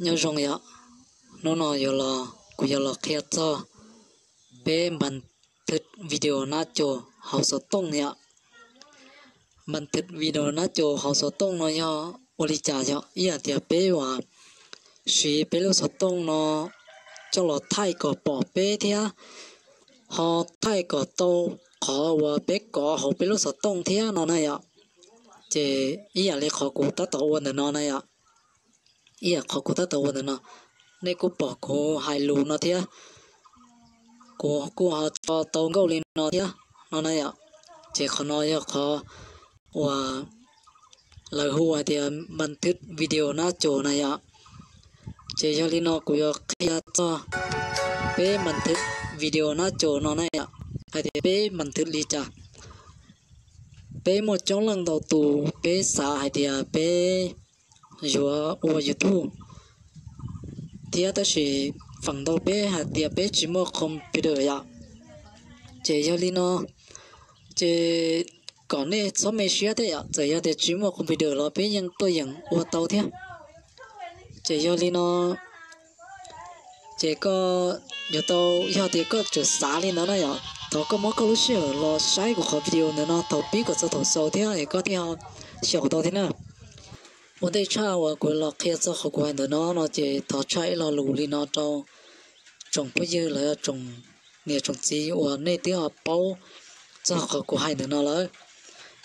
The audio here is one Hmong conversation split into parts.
Nyob zoo yom, hnub no yuav los, kuv yuav los qhia txog peb npas thwv video nab cos hauv xov tooj yom. Npas thwv video nab cos hauv xov tooj no yog ua li cas? Yog ib yam tias peb uas siv peb lub xov tooj no coj los thaij kom pom peb thiab ho thaij kom tau qhov uas peb kov hauv peb lub xov tooj thiab no na yom. Ces ib yam li qhov kuv tab tom ua ntawm no na yom, ib yam qhov kuv tab tom ua ntawm no, nej kuj pom kuv hais lus no thiab, kuv kuj ho tso tau nkauj li no thiab no na yom. Ces qhov no yog qhov uas lawv hu hais tias npas thwv video nab cos na yom. Ces yog li no kuv yuav qhia txog peb npas thwv video nab cos no na yom, hais tias peb npas thwv li cas. Peb muaj coob leej ntau tus peb xav hais tias peb yuav ua YouTube thiab, tab sis feem ntau peb hais tias peb tsis muaj computer yom. Ces yog li no, ces kom nej txhob me siab thiab yom, txawm yog tias tsis muaj computer los peb yeej tuaj yeem ua tau thiab. Ces yog li no, ces koj yuav tau, yog tias koj tseem xav li ntawd na yom, thov koj muab koj lub sij hawm los saib kuv qhov video ntawm no thaum pib kom txog thaum xaus thiab es koj thiaj xyaum tau thiab na. Ua ntej tshaj uas kuv los qhia txog qhov kuv hais ntawm no no ces thov tshaj ib lo lus li no rau tsoom phooj ywg los yog tsoom niam tsoom txiv uas nej twb ho paub txog qhov kuv hais ntawm no lawm.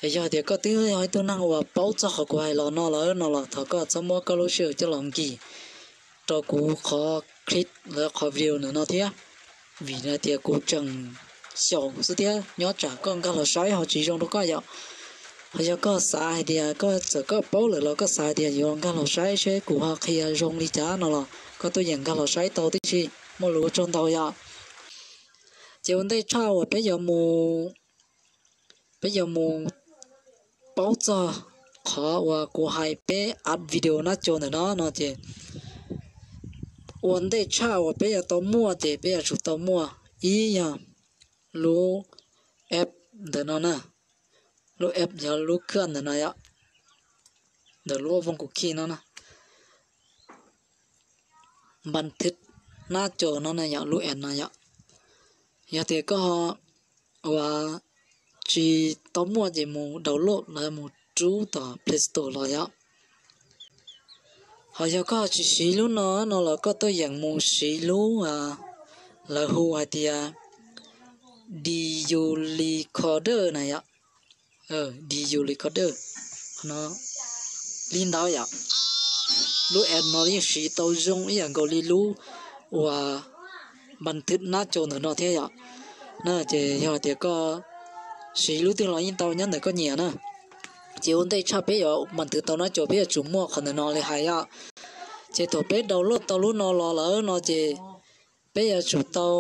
Es yog tias koj twb yog ib tug neeg uas paub txog qhov kuv hais los no lawm no los thov koj txhob muab koj lub sij hawm coj los nkig rau kuv qhov clip los qhov video ntawm no thiab, vim hais tias kuv tseem xyaum xwb thiab nyob tsam koj nkag los saib ho tsis zoo rau koj yom. Ho yog koj xav hais tias koj txawm koj paub lawm los koj xav hais tias yuav nkag los saib seb kuv ho qhia zoo li cas no los koj tuaj yeem nkag los saib tau tib si, muaj lus ua tsaug ntau yom. Ces ua ntej tshaj uas peb yuav mus, peb yuav mus paub txog qhov uas kuv hais peb app video nab cos ntawm no no ces ua ntej tshaj uas peb yuav tau muaj ces peb yuav tsum tau muaj ib yog lub app ntawm no na, lub app yog lub khaj ntawm no yom, ntawm lub vooj kuv khij no na, npas thwv nab cos no na yom, lub app no yom. Yog tias koj uas tsis tau muaj ces mus download los mus rub tom Play Store los yom. Ho yog koj tsis siv lub no no los koj tuaj yeem mus siv lub lawv hu hais tias DU Recorder na yom. DU Recorder no li ntawd yom. Lub app no yeej siv tau zoo ib yam nkaus li lub uas npas thwv nab cos ntawm no thiab yom. Na ces yog tias koj siv lub twg los yeej tau nyob ntawm koj nyiam na. Ces ua ntej tshaj peb yuav npas thwv tau nab cos peb yuav tsum muaj qhov ntawm no li hais yom. Ces thaum peb download tau lub no los lawm no ces peb yuav tsum tau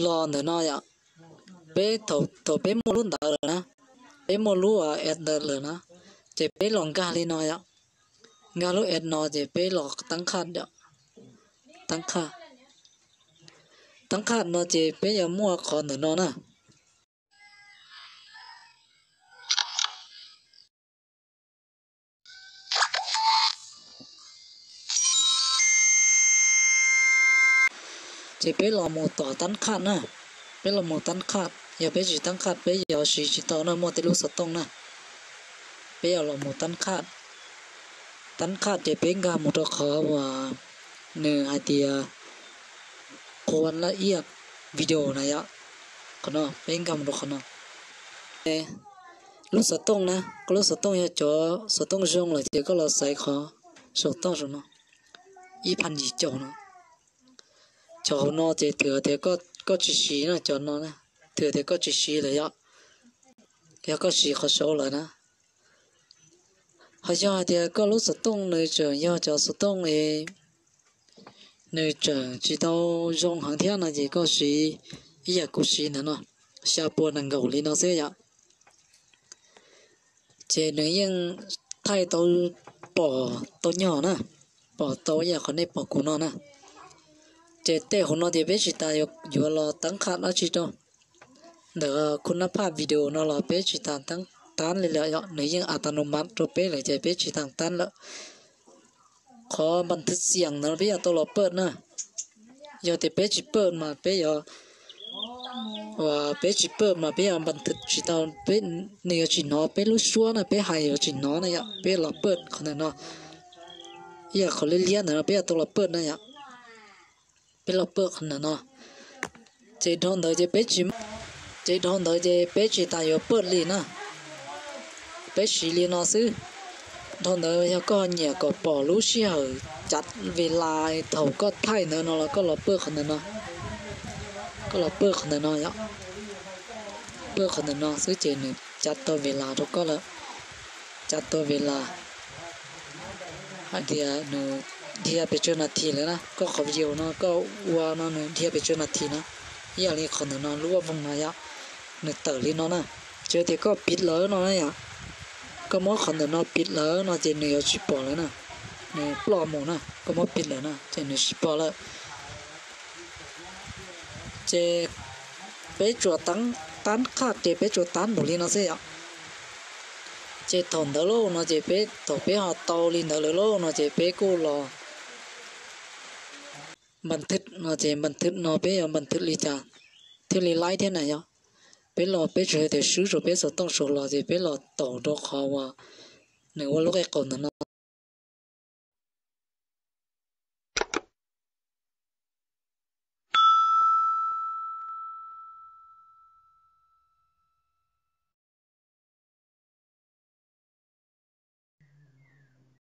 los ntawm no yom. Peb thaum peb muaj lub ntawd lawm na, peb muaj lub app ntawd lawm na, ces peb los nkag li no yom. Nkag lub app no ces peb los tab qhaj yom, tab qhaj. Tab qhaj no ces peb yuav muaj qhov ntawm no na. Ces peb los mus tom tab qhaj na, peb los mus tab qhaj, yog peb tsis tab qhaj peb yuav siv tsis tau na, muaj tej lub xov tooj na. Peb yuav los mus tab qhaj, tab qhaj ces peb nkag mus rau qhov uas nws hais tias qhua laj iaj video na yom. Qhov no peb nkag mus rau qhov no. Lub xov tooj na, koj lub xov tooj yog cov xov tooj zoo lawm ces koj los xaiv qhov saum toj saum no, ib phav yim caum no. Cov hauv no ces thaum tias koj tsis siv na, cov no na, thaum tias koj tsis siv lawm yom, yog koj siv qhov saud lawm na. Ho yog hais tias koj lub xov tooj nws tseem yog cov xov tooj es nws tseem tsis tau zoo heev thiab no ces koj siv ib yam kuv siv ntawm no, xya puas nees nkaum li no xwb yom. Ces nws yeej thaij tau, pom tau nyog na, pom tau ib yam qhov nej pom kuv no na. Ces tej hauv no ces peb tsis tas yuav los tab qhaj dab tsi rau. Ntawm khu nab phaj video no los peb tsis tas tab li lawm yom, nws yeej a ta nu mas rau peb lawm ces peb tsis tas tab lawm. qhov npas thwv xiam ntawd peb yuav tau los pawj na. Yog tias peb tsis pawj mas peb yuav, uas peb tsis pawj mas peb yuav npas thwv tsis tau, nws yuav tsis hnov peb lub suab na, peb hais yuav tsis hnov na yom. Peb los pawj qhov ntawm no, ib yam qhov liab liab ntawm no peb yuav tau los pawj na yom. Peb los pawj qhov ntawm no. Ces dhau ntawd ces peb tsis, ces dhau ntawd ces peb tsis tas yuav pawj li na. Peb siv li no xwb. Dhau ntawd yog koj nyiam kom pom lub sij hawm cav ves las thaum koj thaij ntawd no los koj los pawj qhov ntawm no. Koj los pawj qhov ntawm no yom. Pawj qhov ntawm no xwb ces nws cav tau ves las rau koj lawm. Cav tau ves las hais tias nws dhia pes tsawg nas this lawm na, koj qhov video no koj ua no nws dhia pes tsawg nas this na. Ib yam li qhov ntawm no lub vaj voog no yom, nws tawm li no na. Tsis tias koj piv lawm no na yom, koj muab qhov ntawm no piv lawm no ces nws yuav tsis pom lawm na, nws ploj mus na, koj muab piv lawm na ces nws tsis pom lawm. Ces peb tsuas tab qhaj ces peb tsuas tab npaum li no xwb yom. Ces thaum ntawd lauj no ces peb, thaum peb ho tau li ntawd lawm lauj no ces peb kuj los npas thwv no ces npas thwv no peb yuav npas thwv li cas thiaj li laib thiab na yom. Peb los peb tsuas yog tias swb rau peb xov tooj saud los ces peb los taus rau qhov uas nws ua lub qe qaum ntawm no.